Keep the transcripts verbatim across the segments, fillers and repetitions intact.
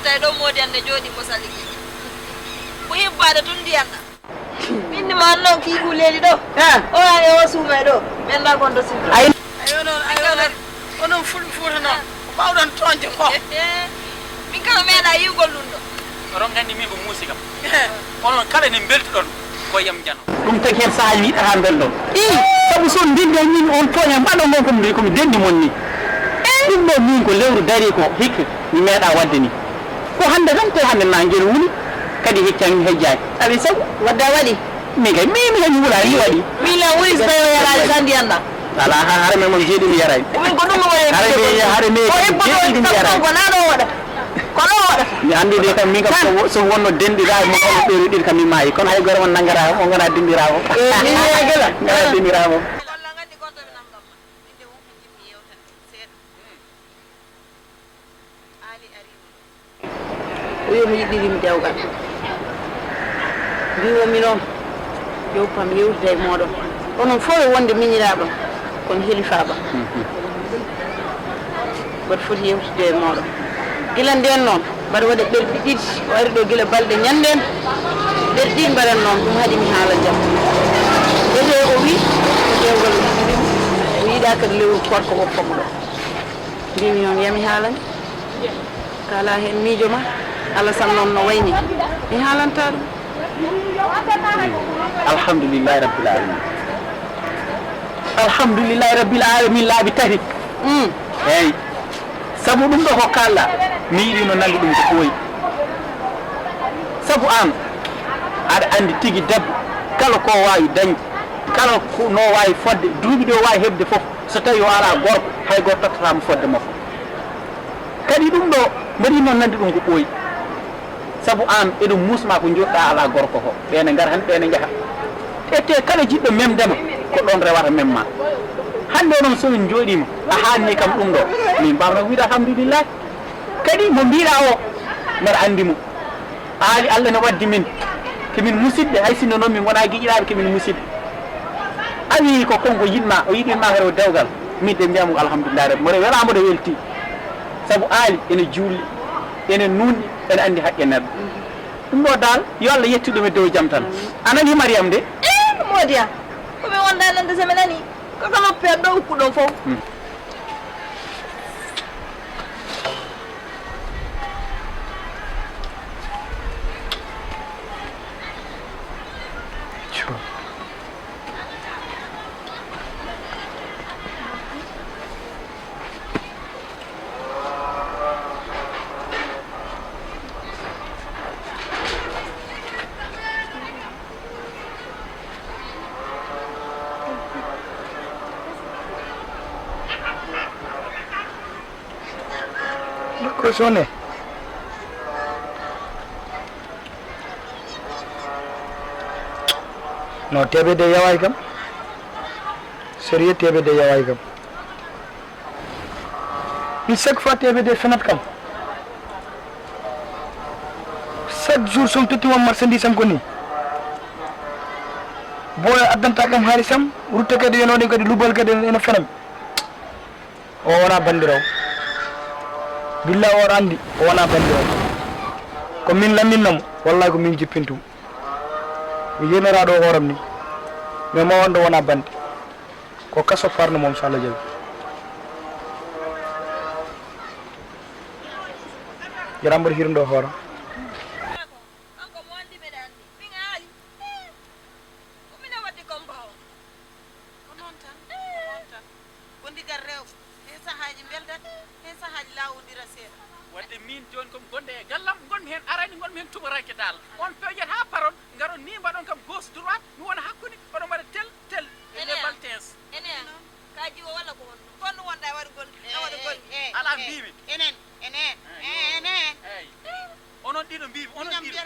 E ɗo moodi ande jooɗi mo sali. Ko hibbaade tun ndiyan ɗan. Min ma non kii ku leeli ɗo. O yaa e o suuɓe ɗo. Ɓen ɗa kon to suuɓe. Ay. Ayo non, ayo non. Onon fulɓe Fuuta non. Ko mbawɗon toñde ko. Min kala meeɗa yiwgol ɗum ɗo. Oɗon nganndi min ko muusi kam. Onon kala ne mbeltuɗon ko yam jano. Ɗum tagi heen sahaaji mi yiɗata mbelɗon. Ii, sabu so on ndenndi e min on tooña mbaɗon ngon ko mi, ko mi denndi mon ni. Ɗum ɗo min ko lewru dari ko hikka mi meeɗa waɗde ni. Ko hannde tan, ko hannde na ngel wuli, kadi heccan hejjaani. Abi sabu wadde a waɗi. Min kay, min, min kay mi wulaani, mi waɗi. Min la wuli so tawi o yaraani tan ndiyan ɗan. Alaa, ha-, hara men mon jeeɗi mi yaraani. Min ko ɗum o waɗi. Hara mi, hara mi ko jeeɗi mi yaraani. Ko naa ɗo waɗata. Ko ɗo waɗata. Mi anndi de kam, min kam so, so wonno denɗiraaɓe mon on ɓeeru ɗiɗi kam mi maayi. Kono hay gooto on nanngata, on ngona denɗiraaɓe. Eh, min mi gela. Ngona denɗiraaɓe. Walla nganndi goto ɓe nam kam. Min de won ko jiɗmi yewtande seeɗa. Aali ariima ɗo. O wiyi omo yiɗirimi dewgal. Mbiiwomi noon, yo pam yewtida e mooɗon. Onon fof e wonde miñiraaɓam, kono helifaaɓam. Mboɗo foti yewtide e mooɗon. Gila ndeen noon, mbaɗa waɗa ɓerɗe ɗiɗi, o ari ɗo gila balɗe ñanndeen. Ɓerɗe ɗiɗi mbaɗan noon, ɗum haɗi mi haala jam. Ete o wi, ko dewgal o yiɗirimi, o yiɗaa kadi lewru koorka o fof ɗo. Mbimi noon, yami haalani. Kala heen miijo ma, Alasan noon no wayni. Mi haalanta ɗum. Alhamdulillahi Rabbil Alamin. Alhamdulillahi Rabbil Alamin laabi tati. Mm. Eeyi. Sabu ɗum ɗo ko kalla, mi yiɗino nannde ɗum ko ɓooyi. Sabu aan, aɗa anndi tigi debbo, kala ko waawi dañde, kala ko no waawi fodde, duuɓi ɗi o waawi heɓde fof, so tawi o alaa gorko, hay gooto tottata mo fodde makko. Kadi ɗum ɗo, mbaɗi noon nande ɗum ko ɓooyi. Sabu aan, eɗum muusma ko njoɗɗa alaa gorko ko. Ɓeene ngar han, ɓeene njaha. Ete kala jiɗɗo memdema, ko ɗon rewata memma. Hannde noon so min njooɗiima, a haanni kam ɗum ɗo. Min mbaawno wiide alhamdulillahi. Kadi mo mbiɗa o, mbaɗa anndi mo. Aali Allah ne waddi min. Ko min musidɓe, hay sinno noon min ngona giƴiraaɓe, ko min musidɓe. A wii ko konko yiɗma, o yiɗirma kadi o dewgal. Min de mbiyamo ko alhamdulillahi rabbi. Mboɗo wela, mboɗo welti. Sabu Aali ene juulɗi, ene nuunɗi, ene anndi haqqe neɗɗo. Ɗum ɗo dal, yo Allah yettu ɗum e dow jam tan. A nani Mariam de? Eh, Modiya, ko min wonda nande so mi nani. Ko ka noppi aɗa ɗo ukkuɗon fof. Hmm. Ko sone. No, T B D yaway kam. Sérieux, T B D yaway kam. Mi chaque fois T B D fenat kam. Chaque jour so mi totti mo marchandise am ko ni. Boy addanta kam haalis am, rutta kadi eno ɗen kadi lubal kadi eno fenam. O wona bandirawo. Billahi oɗo andi o wona bandirawo. Ko min lamminno mo, wallahi ko min jippintum. Mi yemiraɗo hooram ni. Mais mo wonde wona bandi. Ko kaso parno mo, inchallah jawi. Yarambar hirndo hooram. Kanko mo andi mbeɗa andi. Min aali. Ko minen waddi combat o. Ko noon tan, ko noon tan. Ko ndigal rewɓe. Heen sahaaji mbeldat, heen sahaaji laawondira seeɗa. Wadde miin jooni ko mi gonɗo e gallam, ngonmi heen arani, ngonmi heen tubaranke daal. On peeƴat haa paron, ngaron ni mbaɗon kam gauche droite, mi wona hakkunde, oɗon mbaɗa tel, tel, e les baltins. Ene, ka jiwo walla ko honɗum? Kono wonɗa e waɗugol, e waɗugol. Alaa mbiimi. Enen, enen, enen. Eey. Onon ɗiɗo mbiimi, onon ɗiɗo.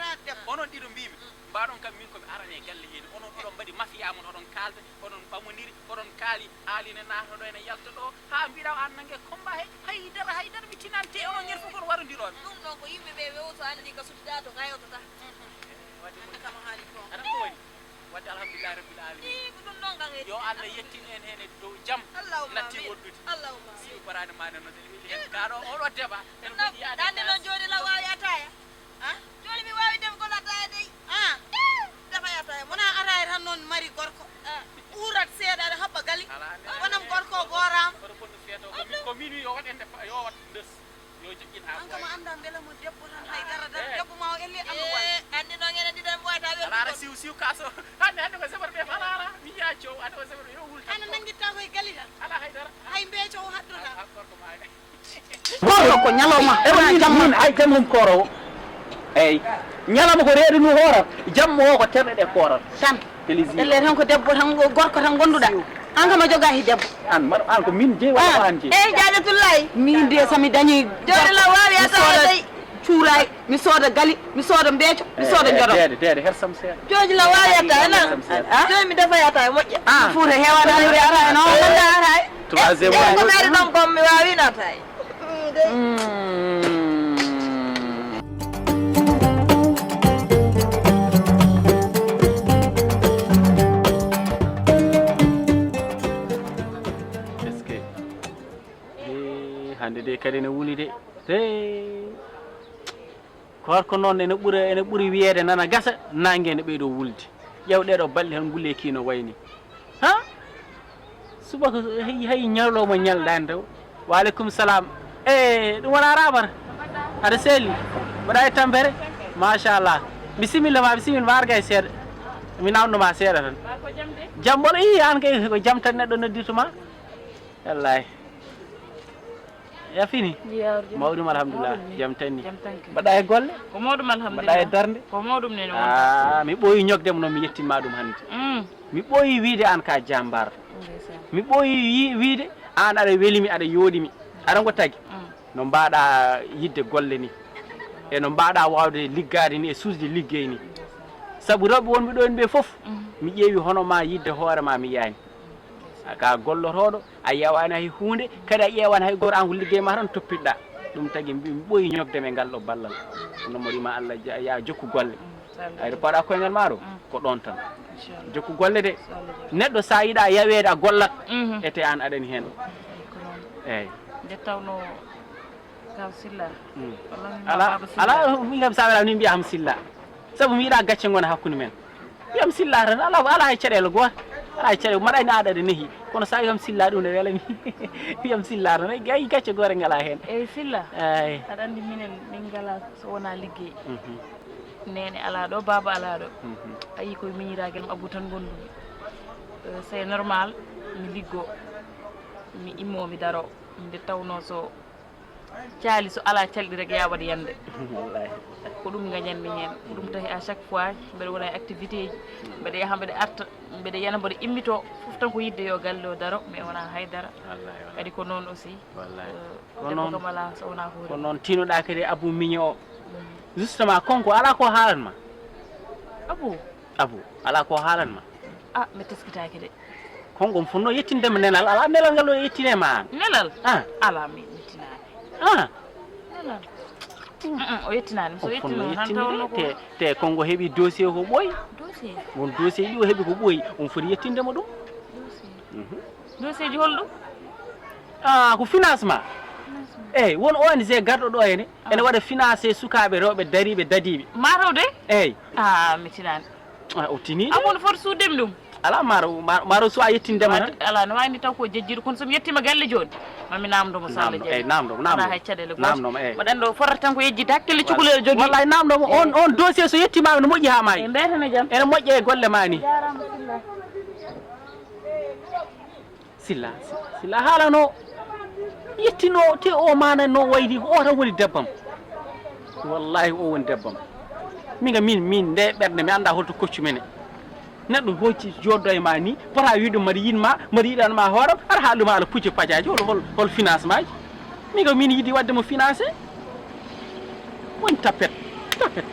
Onon ɗiɗo mbiimi. Mbaɗon kam min ko mi arani e galle heen. Onon oɗon mbaɗi mafiya mon, oɗon kaalda, oɗon ɓamondiri, oɗon kaali, Aali ne naata ɗo, ene yalta ɗo. Haa mbiɗa o aan nange combat he, haydara, haydara mi tinante, onon ñande fof kono warondirooɓe. Ɗum noon ko yimɓe ɓe wewo so anndi ka sutida to ngayotota. Wadde kam haali ko. Aɗa ko woni? Wadde alhamdulillahi rabbil alamin. Ii, ko ɗum noon kan heedi. Yo Allah yettin en heen e dow jam. Allahumma amin. Natti woɗɗude. Allahumma amin. Siw baraade ma ne no ɗen weli heen. Kaa ɗo oɗo deba. Ene moƴƴi yaade. Dande noon jooɗi law waawi ataaya. Ah, jooni mi waawi defgol ataaya dey. Ah, defa ataaya. Wona ataaya tan noon mari gorko. Ah, ɓuurat seeɗa aɗa haɓɓa gali. Wonam gorko o gooraama. Oɗo fotno feeto. Ko min, ko min wi yo waɗ ende fa-, yo waɗ ndes. Yo joƴƴin haa ɓooya. An kam a anndaa mbela mo debbo tan hay dara dara. Eh. Debbo ma o elli anndu walla. Eh, anndi noon enen ɗiɗo en ɓooyata welɗi. Aɗa ara siw siw kaso. Hannde, hannde ko sefere ɓe fala ara. Mi yiya coow, hannde ko sefere yo wulta. Ana nanngitta koye gali tan. Alaa hay dara. Hay mbeeco o haddota. Ah, ah, gorko ma. Kooro ko ñalawma, ewa wona min, jamma. Min ay jam hum kooro o. Eyyi. Ñalawma ko reedu ndu hoorata, jamma o ko terɗe ɗe koorata. Tan. Plaisir. Elle tan ko debbo tan, gorko tan gonduɗa. An kam a joga hi debbo. An, mar-, an ko min jeyi walla ko an jeyi? Eyyi, Jaajatullaay. Min de so mi dañi jooni la waawi mi sooda ataaya dey. Cuuraay, mi sooda gali, mi sooda mbeeco, mi sooda jodo. Eh, deede, deede, hersam seeɗa. Jooji la waawi ataaya nan. Hersam seeɗa. Ah? Jooni mi defa ataaya moƴƴa. Ah. Fuuta heewaani hannde ataaya noon, wonde ataaya. Troisième. Eh, ko naati ɗon kon mi waawi naataay. Mm. Est-ce que, eh, hannde de kadi ne wuli de. Hey. Koor ko noon ene ɓuri, ene ɓuri wiyeede nana gasa, naange ene ɓeydo wulde. Ƴeew ɗeeɗo balɗe tan ngulee kii no wayni. Ha? Subaka hay, hay ñalawma ñalɗaani taw. Wa aleykum salam. E, ɗum wona rabar? Aɗa seeli? Mbaɗa e tampere? Machallah. Bisimilla ma, bisimilla ma, arga e seeɗa. Mi nawno ma seeɗa tan. Jam ɓolo, ii, an kay ko jam tan neɗɗo noddirta ma. Wallahi. Ya fini? Mawɗum, alhamdulillah. Mawɗum ni. Jam tanni. Jam tanki. Mbaɗa e golle? Ko mawɗum, alhamdulillah. Mbaɗa e darnde? Ko mawɗum nene wonta. Ah, mi ɓooyi ñogde mo noon, mi yettinma ɗum hannde. Mm. Mi ɓooyi wiide aan ka jambar. Ndeysaan. Mi ɓooyi yi-, wiide aan aɗa welimi, aɗa yooɗimi. Aɗa ngo tagi? Mm. No mbaɗa yidde golle ni? E no mbaɗa waawde liggaade ni e suusde liggey ni? Ndeysaan. Sabu rewɓe wonɓe ɗo en ɓe fof, mm, mi ƴeewi hono ma yidde hoore ma mi yaani. Ka gollotooɗo, a yewaani hay huunde, kadi a ƴeewaani hay gooto, aan ko liggey ma tan toppitɗa. Ɗum tagi mbi-, mi ɓooyi ñogde mi e ngal ɗo ballal. Kono mo rima Allah ja-, ya jokku golle. Mm, inchallah. Ay, paɗa koyngal ma ɗo, mm, ko ɗon tan. Inchallah. Jokku golle de. Inchallah. Neɗɗo sa yiɗa yaweede a gollat, mhm, ete aan aɗani heen. Ko noon. Eeyi. Nde tawnoo Kaw Silla. Mm. Wallaahi ala, Baba Silla. Ala, min kam sa wela ni mbiya kam Silla. Sabu mi yiɗa gacce ngona hakkunde men. Wiyam Silla tan, ala, ala hay caɗeele gooto. Ala hay caɗeele, mbaɗa ni aɗa, aɗa nehi. Kono sa wiyam Silla ɗum ne welami. Wiyam Silla tan, ay, ay gacce gooto ngala heen. Eeyi Silla. Eeyi. Aɗa anndi minen, min ngala so wona liggey. Mhm. Neene ala ɗo, baaba ala ɗo. Mhm. A yii koye miñiraagal am Abou tan ngondumi. Euh, c'est normal, mi liggo, mi immo, mi daro. Nde tawnoo so Caali so alaa calɗi rek, yaa waɗ yande. Wallaahi. Ko ɗum ngañanmi heen. Ko ɗum tahi à chaque fois mbeɗa wona e activité ji, mbeɗa yaha mbeɗa arta, mbeɗa yana mbeɗa immitoo, fof tan ko yidde yo galle o daro, mais wonaa hay dara. Wallaahi, wallaahi. Kadi ko noon aussi. Wallaahi. Euh, ko debbo noon, kam alaa so wonaa hoore ko mum. Noon tiinoɗaa kadi e Abou Miño o. Mm. Justement, kanko alaa ko haalan ma. Abou? Abou, alaa ko haalan ma. Ah, mi teskitaaki de. Kongo on fotnoo yettinde ma nelal, alaa nelal ngal o yettine ma aan. Nelal? Ah. Alaa, mi yettinaani. Ah. Nelal. Mm-mm, o yettinaani. So on fotnoo yettinooma tan yettinde tawnoo ko te, te Kongo heɓi dossier ko ɓooyi. Dossier? Won dossier ɗi o heɓi ko ɓooyi, on foti yettinde mo ɗum. Dossier. Mhm. Dossier ji holɗum? Ah, ko financement. Financement. Eeyi, won O N G garɗo ɗo henne, ah, ene waɗa financé sukaaɓe rewɓe dariiɓe dadiiɓe. Mataw de? Eeyi. Ah, mi tinaani. Ah, o tini de. Amoon foti suuddemi ɗum. Alaa, maaro, maaro, maaro so a yettindema tan. Alaa, no waawni taw ko jejjiɗo, kono so mi yettiima galle jooni, ma mi naamndo mo so Allah jaɓi. Eeyi, naamndo mo, naamndo mo. Alaa hay caɗeele gooto. Naamndo mo, eeyi. Mbaɗa anndi o fotata tan ko yejjitde, hakkille cukalel o jogii. Wallaahi, naamndo mo. On, on dossier so yettiima no moƴƴi haa maayi. Eeyi, mbiyetene jam. Ene moƴƴa e golle ma ni. Jaaraama, Silla. Silla, Silla, Silla haalano yettino te o maana no waydi ko o tan woni debbam. Wallahi o woni debbam. Min ga min, min nde ɓernde mi annda holto koccu mene. Neɗɗo hocci joddo e ma ni, pota wiide mbaɗa yiɗma, mbaɗa yiɗanma hooram, aɗa haala ɗum haala pucci pajaji, hol, hol, hol financement ji. Min ga min yiɗi wadde mo financé. Woni tapet, tapet.